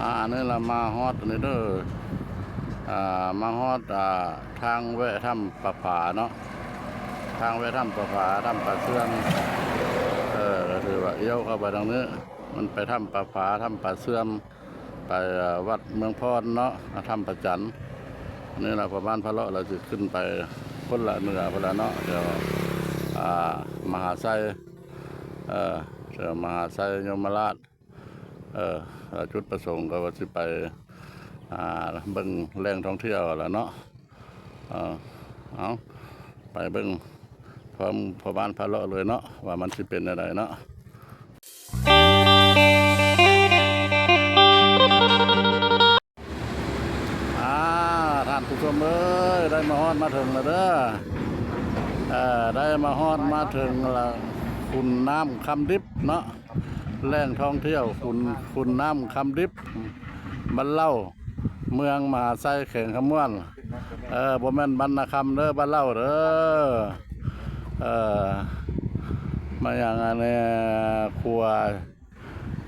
ອ່າ ອັນນີ້ລະມາຮອດອັນນີ້ເດີ ອ່າ ມາຮອດ ອ່າ ທາງແວະຖ້ຳປາຜາເນາະ ທາງແວະຖ້ຳປາຜາ ຖ້ຳປາເຊື່ອມ ເອີ ກໍຖືວ່າລ້ຽວເຂົ້າໄປທາງນີ້ ມັນໄປຖ້ຳປາຜາ ຖ້ຳປາເຊື່ອມ ໄປ ເອີ ວັດເມືອງພອນເນາະ ຖ້ຳພະຈັນ. ນີ້ລະພໍ່ບ້ານພາເລາະລະຊິຂຶ້ນໄປພຸ້ນລະ ເໜືອພຸ້ນລະເນາະ ແຖວ ອ່າ ມະຫາໄຊ ເອີ ແຖວມະຫາໄຊຍົມມະລາດ. ເອີ ຈຸດປະສົງກໍວ່າຊິໄປ ອ່າ ເບິ່ງແຫຼ່ງທ່ອງທ່ຽວລະເນາະ. ເອີ ເອົາ ໄປເບິ່ງພ້ອມພໍ່ບ້ານພາເລາະເລີຍເນາະ ວ່າມັນຊິເປັນແນວໃດເນາະ. ອ່າ ທ່ານຜູ້ຊົມເອີຍ ໄດ້ມາຮອດມາເຖິງລະເດີ ເອີ ໄດ້ມາຮອດມາເຖິງລະ ຂຸນນ້ຳຄຳດິບເນາະ ແຫຼ່ງທ່ອງທ່ຽວ ຂຸນ ຂຸນນ້ຳຄຳດິບ ບ້ານເລົ່າ ເມືອງມະຫາໄຊ ແຂວງຄຳມ່ວນ ເອີ ບໍ່ແມ່ນບ້ານນາຄຳເດີ ບ້ານເລົ່າເດີ ເອີ ມາຫຍັງອັນນີ້ ຂົວ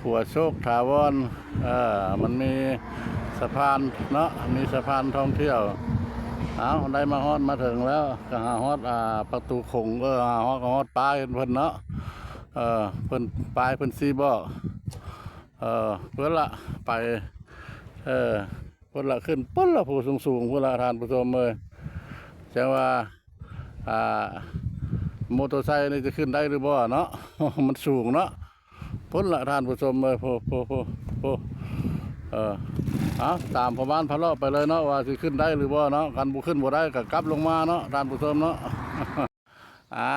ຂົວໂຊກຖາວອນ ເອີ ມັນມີສະພານເນາະ ມີສະພານທ່ອງທ່ຽວ. ເອົາ ໄດ້ມາຮອດມາເຖິງແລ້ວ ກໍຫາຮອດ ອ່າ ປະຕູຂົງ ເອີ ຫາຮອດ ກໍຮອດປ້າຍເພິ່ນເນາະ ເອີ ເພິ່ນ ປ້າຍເພິ່ນຊີ້ບອກ ເອີ ເພິ່ນລະໄປ ເອີ ເພິ່ນລະຂຶ້ນພຸ້ນລະ ພູສູງໆ ພຸ້ນລະທ່ານຜູ້ຊົມເອີຍ ຈັ່ງວ່າ ອ່າ ມໍໂຕໄຊນີ້ຈະຂຶ້ນໄດ້ຫຼືບໍ່ເນາະ ມັນສູງເນາະ ພຸ້ນລະທ່ານຜູ້ຊົມເອີຍ ໂພ ໂພ ໂພ ເອີ ເອົາ ຕາມພໍ່ບ້ານພາເລາະໄປເລີຍເນາະ ວ່າຊິຂຶ້ນໄດ້ຫຼືບໍ່ເນາະ ຄັນບໍ່ຂຶ້ນບໍ່ໄດ້ກໍກັບລົງມາເນາະທ່ານຜູ້ຊົມເນາະ. ອ່າ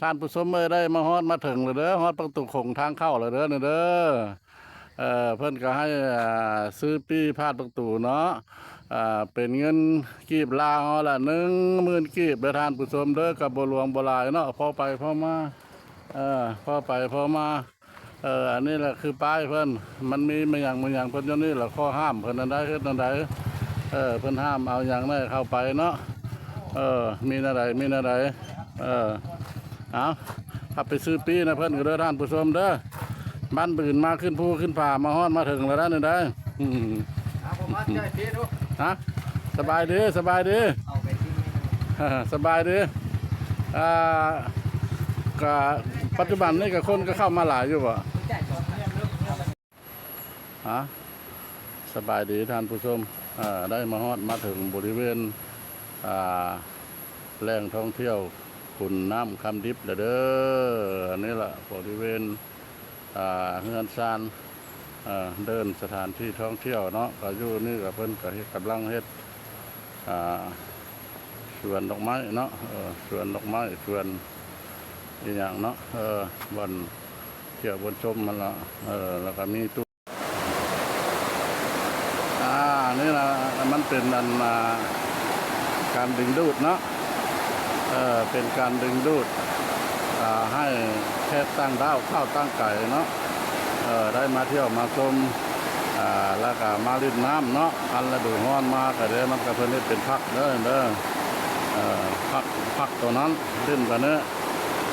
ທ່ານຜູ້ຊົມເອີຍ ໄດ້ມາຮອດມາເຖິງແລ້ວເດີ ຮອດປະຕູຂົງທາງເຂົ້າແລ້ວເດີ ນີ້ເດີ ເອີ ເພິ່ນກໍໃຫ້ ອ່າ ຊື້ປີ້ຜ່ານປະຕູເນາະ ອ່າ ເປັນເງິນກີບລາວເຮົາລະ ໜຶ່ງໝື່ນກີບເດີທ່ານຜູ້ຊົມເດີ ກໍບໍ່ຫຼວງບໍ່ຫຼາຍເນາະ ພໍໄປພໍມາ ເອີ ພໍໄປພໍມາ. ເອີ ອັນນີ້ລະຄືປ້າຍເພິ່ນ ມັນມີມາຫຍັງມາຫຍັງເພິ່ນຢູ່ນີ້ລະ ຂໍ້ຫ້າມເພິ່ນອັນໃດເຮັດອັນໃດ ເອີ ເພິ່ນຫ້າມເອົາຫຍັງໃດເຂົ້າໄປເນາະ ເອີ ມີແນວໃດ ມີແນວໃດ ເອີ ເອົາ ເຂົ້າໄປຊື້ປີ້ນຳເພິ່ນກໍເດີທ່ານຜູ້ຊົມເດີ ບ້ານບືນມາຂຶ້ນພູຂຶ້ນຜາ ມາຮອດມາເຖິງລະໄດ໋ ນີ້ໄດ໋ ອືມ ຫາ ສະບາຍດີ ສະບາຍດີ ສະບາຍດີ ອ່າ ກະປັດຈຸບັນນີ້ກະຄົນກະເຂົ້າມາຫຼາຍຢູ່ບໍ່? ຮະ ສະບາຍດີທ່ານຜູ້ຊົມ ເອີ ໄດ້ມາຮອດມາເຖິງບໍລິເວນ ອ່າ ແຫຼ່ງທ່ອງທ່ຽວຂຸນນ້ຳຄຳດິບແລ້ວເດີ ນີ້ລະບໍລິເວນ ອ່າ ເຮືອນຊານ ເອີ ເດີ່ນສະຖານທີ່ທ່ອງທ່ຽວເນາະ ກະຢູ່ນີ້ກະເພິ່ນກະເຮັດ ກຳລັງເຮັດ ອ່າ ສວນດອກໄມ້ເນາະ ເອີ ສວນດອກໄມ້ ສວນອີ່ຫຍັງເນາະ ເອີ ບ່ອນທ່ຽວບ່ອນຊົມຫັ້ນລະ ເອີ ແລ້ວກະມີຕູ້ ອ່າ ນີ້ລະ ມັນເປັນອັນ ອ່າ ການດຶງດູດເນາະ ເອີ ເປັນການດຶງດູດ ອ່າ ໃຫ້ແຂກຕ່າງດ້າວ ຊາວຕ່າງໄກເນາະ ເອີ ໄດ້ມາທ່ຽວມາຊົມ ອ່າ ແລ້ວກະມາຫຼິ້ນນ້ຳເນາະ ຄັນລະດູຮ້ອນມາກະເດ້ ມັນກະເພິ່ນເຮັດເປັນພັກເດີ ເດີ ເອີ ພັກ ພັກໂຕນັ້ນ ຫຼິ້ນໂຕນີ້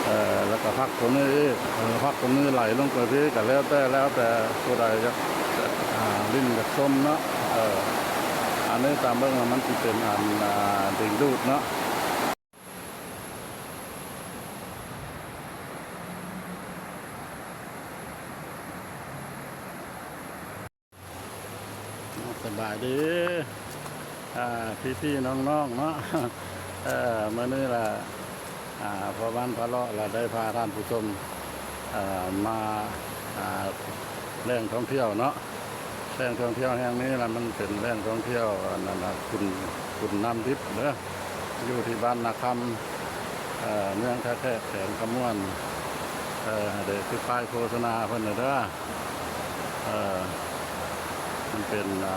ເອີ ແລ້ວກະພັກໂຕນີ້ອີກ ເອີ ພັກໂຕນີ້ໄຫຼລົງໄປພີ້ ກະແລ້ວແຕ່ ແລ້ວແຕ່ຜູ້ໃດຢາກ ອ່າ ຫຼິ້ນຢາກຊົມເນາະ ເອີ ອັນນີ້ຕາມເບິ່ງລະມັນຊິເປັນອັນ ອ່າ ດຶງດູດເນາະ. ສະບາຍດີ ອ່າ ພີ່ໆ ນ້ອງໆ ເນາະ ເອີ ມື້ນີ້ລະ ອ່າ ພໍ່ບ້ານພາເລາະລະໄດ້ພາທ່ານຜູ້ຊົມ ເອີ ມາ ອ່າ ແຫຼ່ງທ່ອງທ່ຽວເນາະ ແຫຼ່ງທ່ອງທ່ຽວແຫ່ງນີ້ລະ ມັນເປັນແຫຼ່ງທ່ອງທ່ຽວ ອັນນັ້ນນະ ຂຸນ ຂຸນນ້ຳດິບເດີ ຢູ່ທີ່ບ້ານນາຄຳ ເອີ ເມືອງທ່າແຂກ ແຂວງຄຳມ່ວນ ເອີ ເດ ຄືປ້າຍໂຄສະນາເພິ່ນນະເດີ ເອີ ມັນເປັນ ອ່າ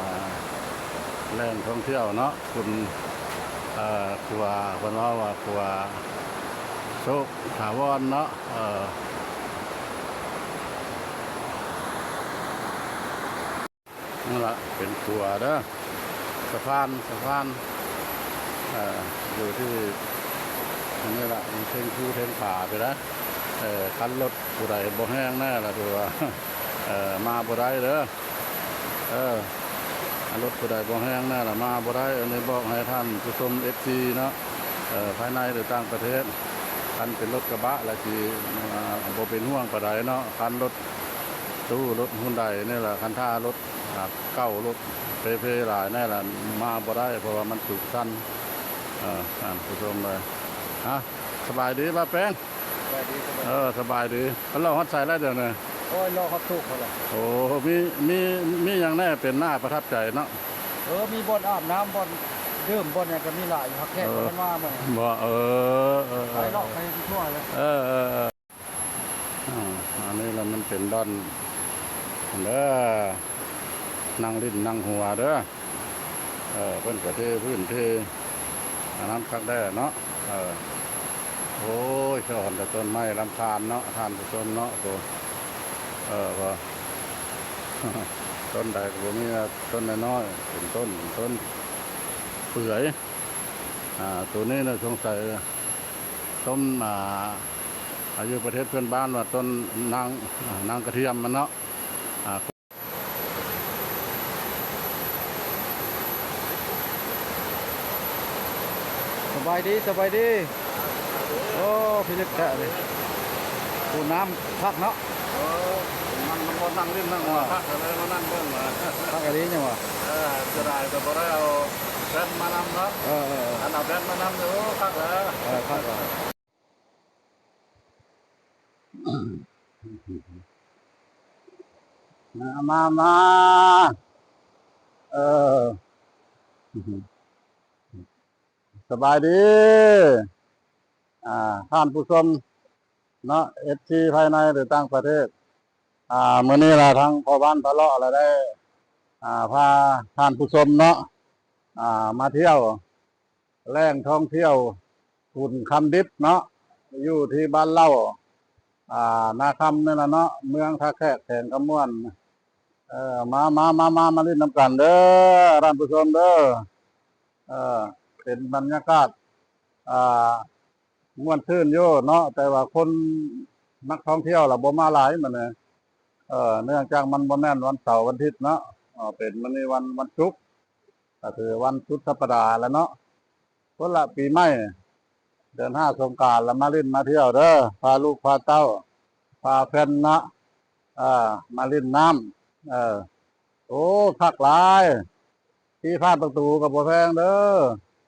ແຫຼ່ງທ່ອງທ່ຽວເນາະ ຄຸນ ເອີ ຂົວ ເພິ່ນເວົ້າວ່າຂົວໂຊກຖາວອນເນາະ ເອີ ນັ້ນລະເປັນຂົວເດີ ສະພານ ສະພານ ເອີ ຢູ່ທີ່ ອັນນີ້ລະ ຢູ່ເທິງພູເທິງຜາພຸ້ນນະ ເອີ ຄັນລົດຜູ້ໃດບໍ່ແຮງແນ່ລະຖືວ່າ ເອີ ມາບໍ່ໄດ້ເດີ. ເອີ ລົດຜູ້ໃດບໍ່ແຮງແນ່ລະມາບໍ່ໄດ້. ອັນນີ້ບອກໃຫ້ທ່ານຜູ້ຊົມ ເອັຟຊີ ເນາະ ເອີ ພາຍໃນ ຫຼື ຕ່າງປະເທດ, ຄັນເປັນລົດກະບະລະຊິ ອ່າ ບໍ່ເປັນຫ່ວງປານໃດເນາະ. ຄັນລົດຕູ້ ລົດຮຸນໄດນີ້ລະ ຄັນຖ້າລົດ ອ່າ ເກົ່າ ລົດເພໆຫຼາຍແນ່ລະມາບໍ່ໄດ້ ເພາະວ່າມັນສູງຊັນ. ເອີ ທ່ານຜູ້ຊົມເອີຍ ຮະ ສະບາຍດີບ່າວແປ້ງ? ສະບາຍດີ ສະບາຍດີ. ເອີ ສະບາຍດີ. ເພິ່ນເລາະຮອດໃສແລ້ວດຽວນີ້? ໂອ້ຍ ເລາະຮອດໂຊກພຸ້ນລະ. ໂອ້ ມີ ມີ ມີຫຍັງແນ່ເປັນໜ້າປະທັບໃຈເນາະ? ເອີ ມີບ່ອນອາບນ້ຳ ບ່ອນດື່ມ ບ່ອນຫຍັງກະມີຫຼາຍຢູ່. ແຂກເພິ່ນມາມື້ນີ້. ບໍ່ ເອີ ເອີ ເອີ ໄປເລາະໄປທົ່ວເລີຍ. ເອີ ເອີ ເອີ ອ່າ ອັນນີ້ລະມັນເປັນບ່ອນເດີ ນັ່ງຫຼິ້ນນັ່ງຫົວເດີ. ເອີ ເພິ່ນກະເທພື້ນເທອັນນັ້ນຄັກແດ່ເນາະ. ເອີ ໂອ້ຍ ສະອອນແຕ່ຕົ້ນໄມ້ລຳຄານເນາະ ທ່ານຜູ້ຊົມເນາະ. ໂອ້ ເອີ ບໍ່ ຕົ້ນໃດກະບໍ່ມີ ຕົ້ນນ້ອຍໆ ເປັນຕົ້ນ ເປັນຕົ້ນເປື່ອຍ. ອ່າ ໂຕນີ້ນະສົງໄສຕົ້ນ ອ່າ ຢູ່ປະເທດເພື່ອນບ້ານວ່າຕົ້ນນາງ ນາງກະທຽມມັນເນາະ. ອ່າ ສະບາຍດີ ສະບາຍດີ. ໂອ້ ພິລຶກແທ້ນີ້. ໂອ້ ນ້ຳຄັກເນາະ. ເອີ ມັນ ມັນບໍ່ນັ່ງຫຼິ້ນນັ່ງຫົວ ເອີ ຄັກ ກະເລີຍມານັ່ງເບິ່ງ. ຄັກອີ່ຫຼີຫຍັງວະ. ເອີ ເສຍດາຍແຕ່ບໍ່ໄດ້ເອົາແວ່ນມານຳເນາະ. ເອີ ເອີ ເອີ ຄັນເອົາແວ່ນມານຳນີ້ ໂອ້ ຄັກແລ້ວ. ເອີ ຄັກແລ້ວ. ມາ ມາ ມາ ເອີ ສະບາຍດີ ອ່າ ທ່ານຜູ້ຊົມເນາະ ເອັຟຊີ ພາຍໃນ ຫຼື ຕ່າງປະເທດ. ອ່າ ມື້ນີ້ລະທາງພໍ່ບ້ານພາເລາະລະໄດ້ ອ່າ ພາທ່ານຜູ້ຊົມເນາະ ອ່າ ມາທ່ຽວ ແຫຼ່ງທ່ອງທ່ຽວຂຸນຄຳດິບເນາະ ຢູ່ທີ່ບ້ານເຫຼົ່າ ອ່າ ນາຄຳນີ້ລະເນາະ ເມືອງທ່າແຂກ ແຂວງຄຳມ່ວນ. ເອີ ມາ ມາ ມາ ມາ ມາຫຼິ້ນນຳກັນເດີ ທ່ານຜູ້ຊົມເດີ. ເອີ ເປັນບັນຍາກາດ ອ່າ ມ່ວນຊື່ນຢູ່ເນາະ ແຕ່ວ່າຄົນນັກທ່ອງທ່ຽວລະບໍ່ມາຫຼາຍມື້ນີ້. ເອີ ເນື່ອງຈາກມັນບໍ່ແມ່ນວັນເສົາວັນທິດເນາະ ເອີ ເປັນມື້ນີ້ວັນ ວັນສຸກ ກະຖືວັນສຸດສັບປະດາແລ້ວເນາະ. ພຸ້ນລະ ປີໃໝ່ ເດືອນຫ້າສົງການລະມາຫຼິ້ນມາທ່ຽວເດີ ພາລູກພາເຕົ້າ ພາແຟນເນາະ ເອີ ມາຫຼິ້ນນ້ຳ. ເອີ ໂອ້ ຄັກຫຼາຍ. ທີ່ຜ່ານປະຕູກະບໍ່ແພງເດີ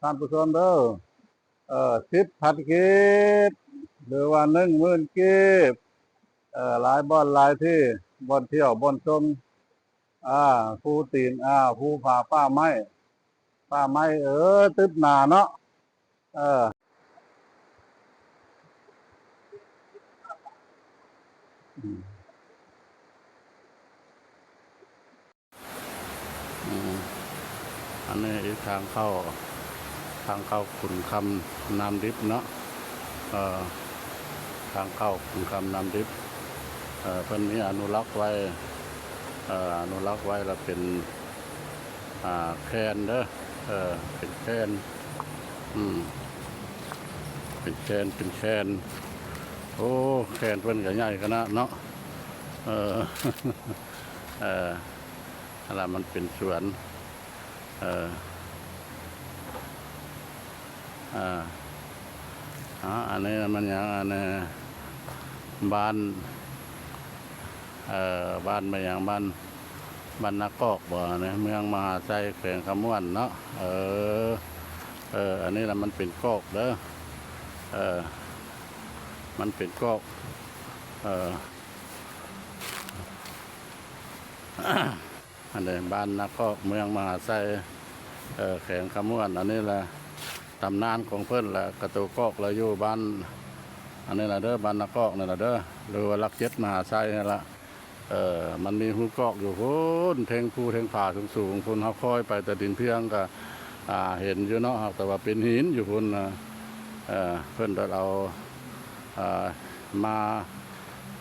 ທ່ານຜູ້ຊົມເດີ. ເອີ ສິບພັນກີບ ຫຼືວ່າໜຶ່ງໝື່ນກີບ. ເອີ ຫຼາຍບ່ອນຫຼາຍທີ່ ບ່ອນທ່ຽວ ບ່ອນຊົມ ອ່າ ພູຕີນ ອ່າ ພູຜາ ປ່າໄມ້ ປ່າໄມ້ ເອີ ຕຶບໜາເນາະ. ເອີ ອືມ ອັນນີ້ອີກທາງເຂົ້າ ທາງເຂົ້າຂຸນຄຳນ້ຳດິບເນາະ. ເອີ ທາງເຂົ້າຂຸນຄຳນ້ຳດິບ ເອີ ເພິ່ນມີອະນຸລັກໄວ້ ເອີ ອະນຸລັກໄວ້ລະເປັນ ອ່າ ແຄນເດີ ເອີ ເປັນແຄນ ອືມ ເປັນແຄນ ເປັນແຄນ. ໂອ້ ແຄນເພິ່ນກະໃຫຍ່ຂະໜາດເນາະ. ເອີ ເອີ ອັນລະມັນເປັນສວນ ເອີ ອ່າ ອ່າ ອັນນີ້ມັນຫຍັງ ອັນນີ້ ບ້ານ ເອີ ບ້ານແມ່ນຫຍັງ ບ້ານ ບ້ານນາກອກບໍ ໃນເມືອງມະຫາໄຊ ແຂວງຄຳມ່ວນເນາະ. ເອີ ເອີ ອັນນີ້ລະມັນເປັນກອກເດີ ເອີ ມັນເປັນກອກ ເອີ ອັນໃດ ບ້ານນາກອກ ເມືອງມະຫາໄຊ ເອີ ແຂວງຄຳມ່ວນ. ອັນນີ້ລະຕຳນານຂອງເພິ່ນລະ ກະໂຕກອກລະຢູ່ບ້ານ ອັນນີ້ລະເດີ ບ້ານນາກອກນີ້ລະເດີ ຫຼືວ່າຫຼັກເຈັດມະຫາໄຊນີ້ລະ. ເອີ ມັນມີຮູກອກຢູ່ພຸ້ນ ເທິງພູເທິງຜາສູງໆພຸ້ນ ເຮົາຄ້ອຍໄປແຕ່ດິນພຽງກະ ອ່າ ເຫັນຢູ່ເນາະ ແຕ່ວ່າເປັນຫີນຢູ່ພຸ້ນນະ. ເອີ ເພິ່ນໄດ້ເອົາ ອ່າ ມາ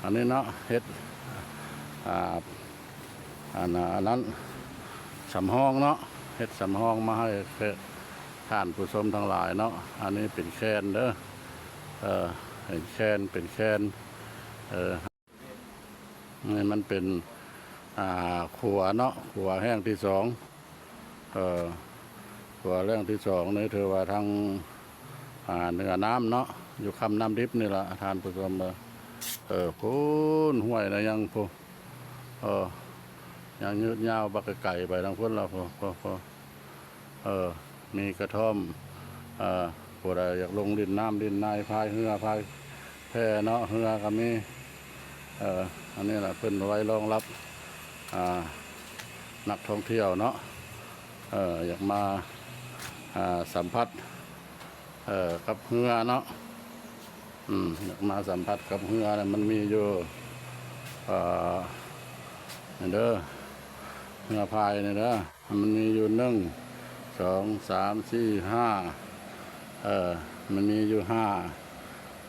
ອັນນີ້ເນາະ ເຮັດ ອ່າ ອັນ ອັນນັ້ນ ສຳຮອງເນາະ ເຮັດສຳຮອງມາໃຫ້ແຂກ ທ່ານຜູ້ຊົມທັງຫຼາຍເນາະ. ອັນນີ້ເປັນແຄນເດີ ເອີ ເປັນແຄນ ເປັນແຄນ ເອີ ນີ້ມັນເປັນ ອ່າ ຂົວເນາະ ຂົວແຫ່ງທີສອງ ເອີ ຂົວແຫ່ງທີສອງນີ້ຖືວ່າທາງ ອ່າ ເໜືອນ້ຳເນາະ ຢູ່ຄຳນ້ຳດິບນີ້ລະທ່ານຜູ້ຊົມ. ເອີ ພຸ້ນ ຫ້ວຍນະຍັງພຸ້ນ ເອີ ຍັງຍືດຍາວບັກໄກໆໄປທາງພຸ້ນລະ ພຸ້ນ ພຸ້ນ ພຸ້ນ. ເອີ ມີກະທ່ອມ ເອີ ຜູ້ໃດຢາກລົງຫຼິ້ນນ້ຳຫຼິ້ນໃນ ພາຍເຮືອພາຍແພເນາະ ເຮືອກໍມີ. ເອີ ອັນນີ້ລະເພິ່ນໄວ້ລອງຮັບ ອ່າ ນັກທ່ອງທ່ຽວເນາະ ເອີ ຢາກມາ ອ່າ ສຳຜັດ ເອີ ກັບເຮືອເນາະ ອືມ ຢາກມາສຳຜັດກັບເຮືອນະ ມັນມີຢູ່ ເອີ ນີ້ເດີ ເຮືອພາຍນີ້ເດີ ມັນມີຢູ່ ໜຶ່ງ ສອງ ສາມ ສີ່ ຫ້າ ເອີ ມັນມີຢູ່ ຫ້າ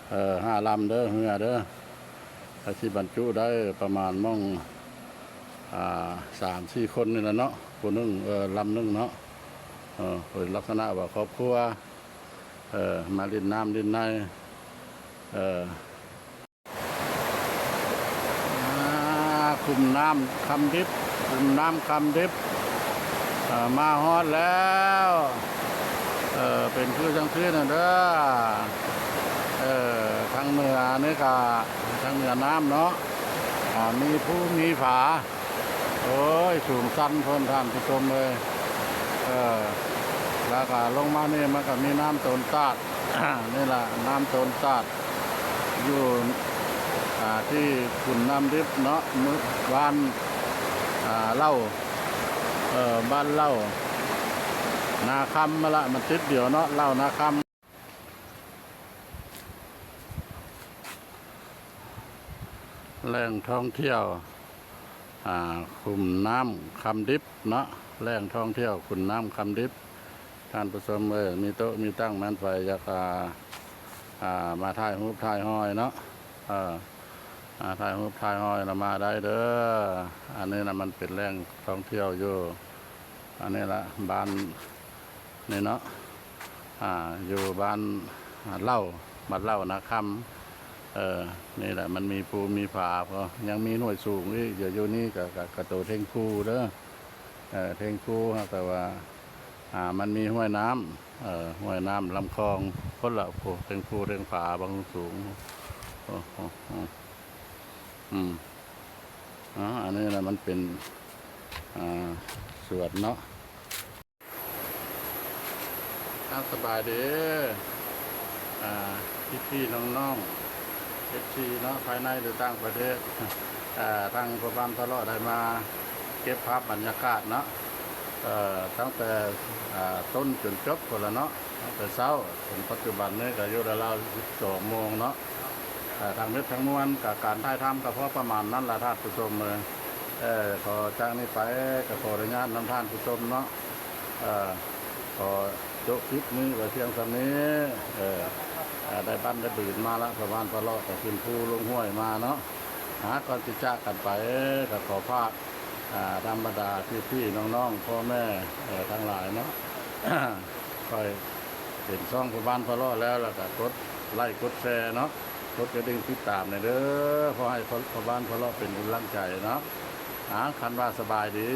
ເອີ ຫ້າລຳເດີ ເຮືອເດີ ກໍຊິບັນຈຸໄດ້ປະມານໝ່ອງ ອ່າ ສາມສີ່ຄົນນີ້ແຫຼະເນາະ ຜູ້ໜຶ່ງ ເອີ ລຳໜຶ່ງເນາະ ເອີ ເປັນລັກສະນະວ່າຄອບຄົວ ເອີ ມາຫຼິ້ນນ້ຳຫຼິ້ນໃນ ເອີ ອ່າ ຂຸມນ້ຳຄຳດິບ ຂຸມນ້ຳຄຳດິບ ເອີ ມາຮອດແລ້ວ ເອີ ເປັນຄືຈັ່ງຊີ້ນະເດີ ເອີ ທາງເໜືອນີ້ກະ ທາງເໜືອນ້ຳເນາະ ອ່າ ມີພູມີຜາ ໂອ້ຍ ສູງຊັນເພິ່ນທ່ານຜູ້ຊົມເອີຍ ເອີ ແລ້ວກະລົງມານີ້ມັນກະມີນ້ຳໂຕນຕາດ ນີ້ລະ ນ້ຳໂຕນຕາດ ຢູ່ ອ່າ ທີ່ຂຸມນ້ຳດິບເນາະ ບ້ານ ອ່າ ເລົ່າ ເອີ ບ້ານເລົ່ານາຄຳຫັ້ນລະ ມັນຕິດດຽວເນາະ ເລົ່ານາຄຳ. ແຫຼ່ງທ່ອງທ່ຽວ ອ່າ ຂຸມນ້ຳຄຳດິບເນາະ ແຫຼ່ງທ່ອງທ່ຽວຂຸມນ້ຳຄຳດິບ ທ່ານຜູ້ຊົມເອີຍ ມີໂຕະມີຕັ່ງ ແມ່ນໃຜຢາກ ອ່າ ອ່າ ມາຖ່າຍຮູບຖ່າຍຮອຍເນາະ ເອີ ອ່າ ຖ່າຍຮູບຖ່າຍຮອຍລະມາໄດ້ເດີ ອັນນີ້ນະມັນເປັນແຫຼ່ງທ່ອງທ່ຽວຢູ່ ອັນນີ້ລະ ບ້ານນີ້ເນາະ ອ່າ ຢູ່ບ້ານເລົ່າ ບ້ານເລົ່ານາຄຳ ເອີ ນີ້ແຫຼະ ມັນມີພູມີຜາ ກໍຍັງມີຫ້ວຍສູງອີກ ດຽວຢູ່ນີ້ກໍ ກໍ ກໍໂຕເທິງພູເດີ ເອີ ເທິງພູ ແຕ່ວ່າ ອ່າ ມັນມີຫ້ວຍນ້ຳ ເອີ ຫ້ວຍນ້ຳລຳຄອງ ພຸ້ນລະ ເທິງພູເທິງຜາບາງສູງ ໂອ້ໂຫ ອືມ ອໍ ອັນນີ້ລະມັນເປັນ ອ່າ ສວນເນາະ. ອ່າ ສະບາຍດີ ອ່າ ພີ່ໆນ້ອງໆ ເອັຟຊີເນາະ ພາຍໃນ ຫຼື ຕ່າງປະເທດ ອ່າ ທາງພໍ່ບ້ານພະເລາະໄດ້ມາເກັບພາບບັນຍາກາດເນາະ ເອີ ຕັ້ງແຕ່ ອ່າ ຕົ້ນຈົນຈົບພຸ້ນລະເນາະ ຕັ້ງແຕ່ເຊົ້າຈົນປັດຈຸບັນນີ້ກໍຢູ່ລາວໆ ສິບສອງໂມງເນາະ ເອີ ທັງໝົດທັງມວນກໍການຖ່າຍທຳກໍພໍປະມານນັ້ນລະທ່ານຜູ້ຊົມເອີຍ ເອີ ຂໍ ຈາກນີ້ໄປກໍຂໍອະນຸຍາດນຳທ່ານຜູ້ຊົມເນາະ ເອີ ຂໍໂຈະຄລິບນີ້ໄວ້ພຽງສ່ຳນີ້ ເອີ ໄດ້ບັ້ນໄດ້ບືນມາລະ ພໍ່ບ້ານພະເລາະກໍຂຶ້ນພູລົງຫ້ວຍມາເນາະ ຫາ ກ່ອນຊິຈາກກັນໄປ ກໍຂໍຝາກ ອ່າ ທາງບັນດາພີ່ໆນ້ອງໆ ພໍ່ແມ່ ເອີ ທັງຫຼາຍເນາະ ຂ້ອຍເຫັນຊ່ອງພໍ່ບ້ານພະເລາະແລ້ວ ແລ້ວກໍກົດໄລ້ກົດແຊເນາະ ກົດກະດິ່ງຕິດຕາມແດ່ເດີ ຂໍໃຫ້ພໍ່ ພໍ່ບ້ານພະເລາະເປັນກຳລັງໃຈເນາະ ອ່າ ຄັນວ່າສະບາຍດີ.